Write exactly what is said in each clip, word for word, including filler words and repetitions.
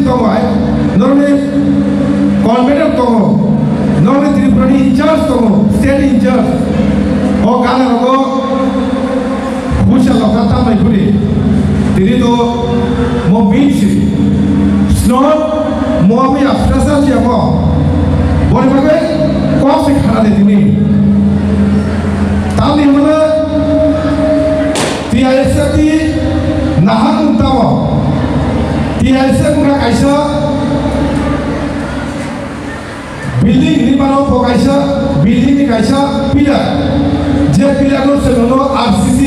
tongo, hai, norokni convener tongo, norokni Tripura ni in charge tongo, state in charge. O gana rogo busa lokha tamai phuri. Tini to mo min si. Sno mo abu ya frasa si amo. Bori bagai kok se khana de tini. Tamni mana T I S F ni nahang tamo. T I S F wngkha kaisa building ni mano bo kaisa building ni kaisa pillar. Je pillar no se no R C C.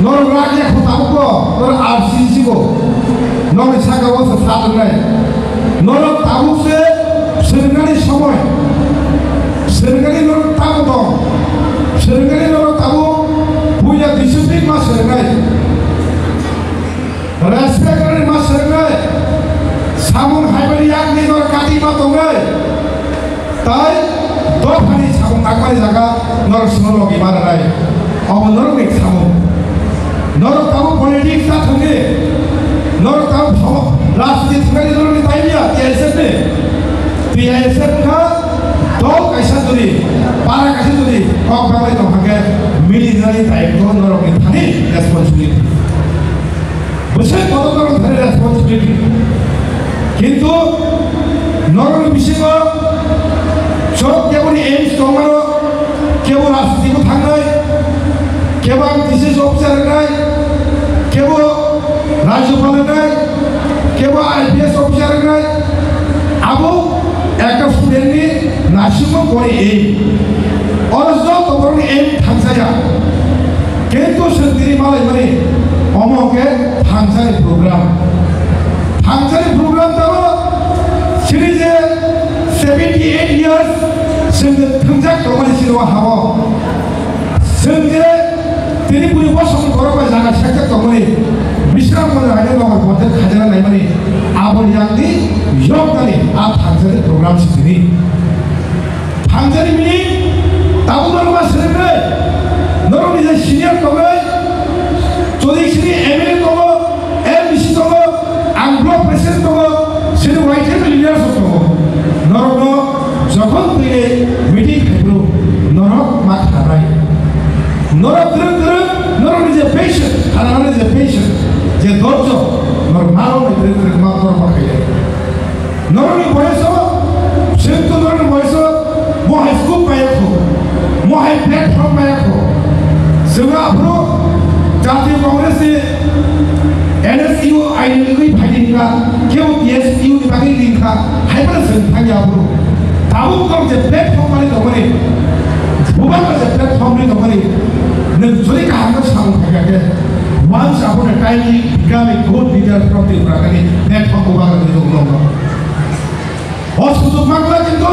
Nor rak ya kho tabuk bo, nor R C C go. Nor saka o se sa nai. Nor tabuk se swrwngnani somoi. Swrwngnani nor tabuk dong. Swrwngnani nor tabuk puila discipline ma swrwngnai. Respect rani ma swrwngnai. Samung haibani yakni nor kati ma tongnai. Tai dophani samung nangmani jaga norok sino logi ma rwnai. Obo norokni samung. Norok tabuk politics ta thangdi. Norok tabuk pho-, rajniti thangdi norokni time ya, T I S F ni. T I S F kha dol kaisa jodi, para kaisa jodi, kok bagwi tong hake, mili nani time to norokni thani responsibility. Bwswk kotor norok thani responsibility. Kintu norokni bisingo chwng keboni aims tongmano, kebo rajnitiko thangnai, kebo ang T C S officer wngnai, kebo rajyopal wngnai, kebo I P S officer wngnai, abo ekta student ni naisingmo boni aim. Oro joto borokni aim thangsaya. Kintu chwng tini malaimani omo hwnkhe thangsani program. Thangsani program tamo chini je seventy eight years chwng thwngjak tongmani chini o habo. Chwng je tini bwrwi bosongni borok bai jaga sekjak tongmani Bishramganj haino nokar ponchayat khajana naimani aboni yakni yoknani a thangsani program si tini. Thangjani mini tabuk norok ma swnamnai, norok ni je senior tongnai, chodi sini M L A tongo, M D C tongo, ang block president tongo, sini Y T F leaders tongo. Norok no jokhon twi meeting khaibru norok ma kharnai. Norok kwrwng kwrwng norok ni je patient, kharnani je patient, je dorjo, norok ma rok ni kwrwng kwrwng ma norok ma khainai. Norokni boyoso, chwng to norokni boyoso, mohai scope maya kho, mohai platform maya kho. Chwng aphuru Jatiya Congress ni N S U aini wngwi phaidi hwnka, kebo T S U ni bagwi ringkha, hai phano chwng thangya aphuru. Tabuk norok je platform mani tongmani, bubagra je platform ni tongmani, nwng chori kaham no samung khaikha khe, once upon a time you become a good leader from the Uttarakhand, platform bubagra ni tongmani. O sujuk mangla kintu,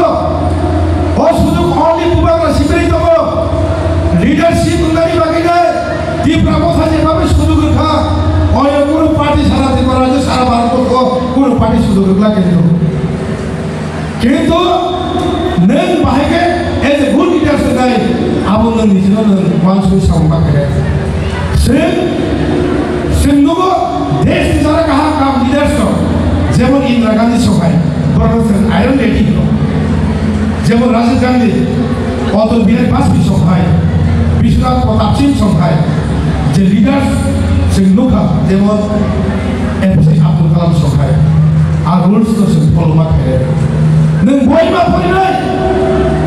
o sujuk only bubagra sibiri tongo. Leadership wngnani bagwi nai, Tipra Motha jebhabe sujuk rwkha, oyo kunu party sara Tripura rajyo sara Bharat borgo kunu party sujuk rwkla kintu. Kintu nwng bahai khe as a good leader se nai, abo nwng nijino nwng uansugwi samung bakhe. Chwng, chwng nugo desh ni jara kaham kaham leaders rok, jemon Indira Gandhi sohai, borok chwng Iron Lady hino. Jemon Rajiv Gandhi, Atal Bihari Vajpayee sohai, Bishwanath Pratap Singh sohai, je leaders chwng nukha, jemon A P J Abdul Kalam sohai, a rules no chwng follow ma khe. Nwng boi ma porinai,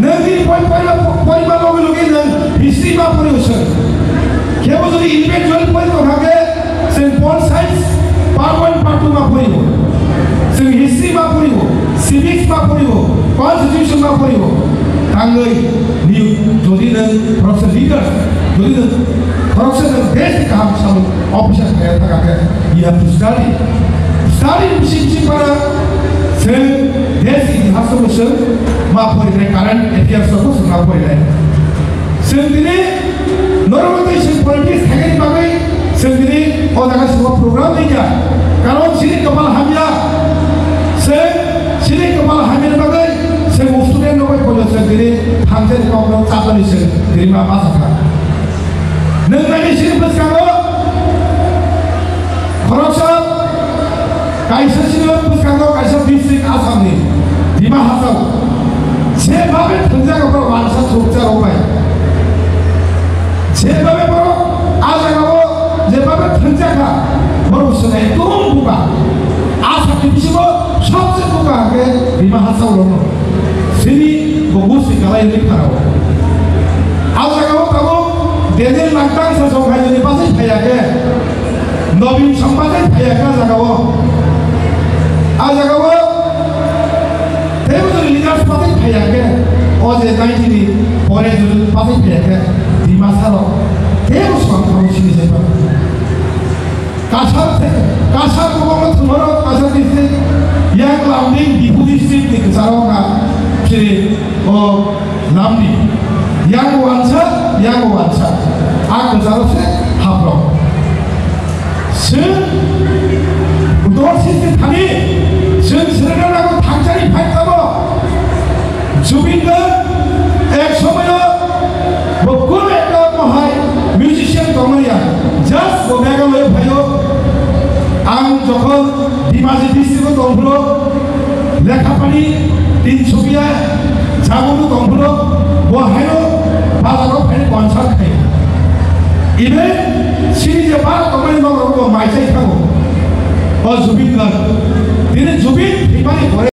nwng ni boi poima, porima logi logi nwng history ma pori uswng. Kebo jodi individual pori tongkha khe, chwng pol science part one, part two ma poribo, chwng history ma poribo, civics ma poribo, constitution ma poribo. Tangwi ni jodi nwng khoroksa leader, jodi nwng khoroksa nwng desh ni kaham samung officer khlai thangkha khe, you have to study. Study bisi bisi para chwng desh itihas no chwng ma porinai, current affairs no chwng ma porinai. Chwng tini norok tei chwng politics khainani bagwi chwng tini o jaga simo program ringya. Karon chini kopal hamya. Chwng chini kopal hamyani bagwi chwng student rok bai poito chwng tini thamjani kokno chapani chwng tini ma bachakha. Nwng naini chini bwskango khoroksa kaisa chini District Assam ni Dima Hasao. Jebabe thwngjak borok wansa sukjak rok bai. Jebabe borok a jaga o jebabe thwngjak kha borok swkang ekdom buka. Assam ni bisingo sobse buka hwnkhe Dima Hasao rok no. Sini bo gusti kalai ni pharao. A jaga o tabuk Daniel Langtang sa song hai ni pasai phaiya khe. Nobin Sangma tei phaiya kha jaga o. A jaga o teibo jodi leaders pathai phaiya khe, o je ninety ni pore jodi pathai phaiya khe, Dimasa rok teibo swkang thangwi sini jaiba. Kasar the, Kasar kwbangma thwngmano Kasar district, yang Lumding Diphu district ni kwcharo kha, chini o Lumding, yang wansa, yang wansa. A kwcharo se haprok. Chwng dol sisi thani, chwng swrwngna nango thangchari phai tamo. Zubeen Garg ek somoyo bo kun ekta mohai musician tongmani ya. Just bo Meghalaya phaio. Ang jokhon Dimajik district o tongphuru, Lekhapani tin sukiya jaguru tongphuru, bo haino bazaro phaini concert khai. Even sini je bar tongmani nok rok bo mai chai thango. O Zubeen Garg. Tini Zubeen thwimani pore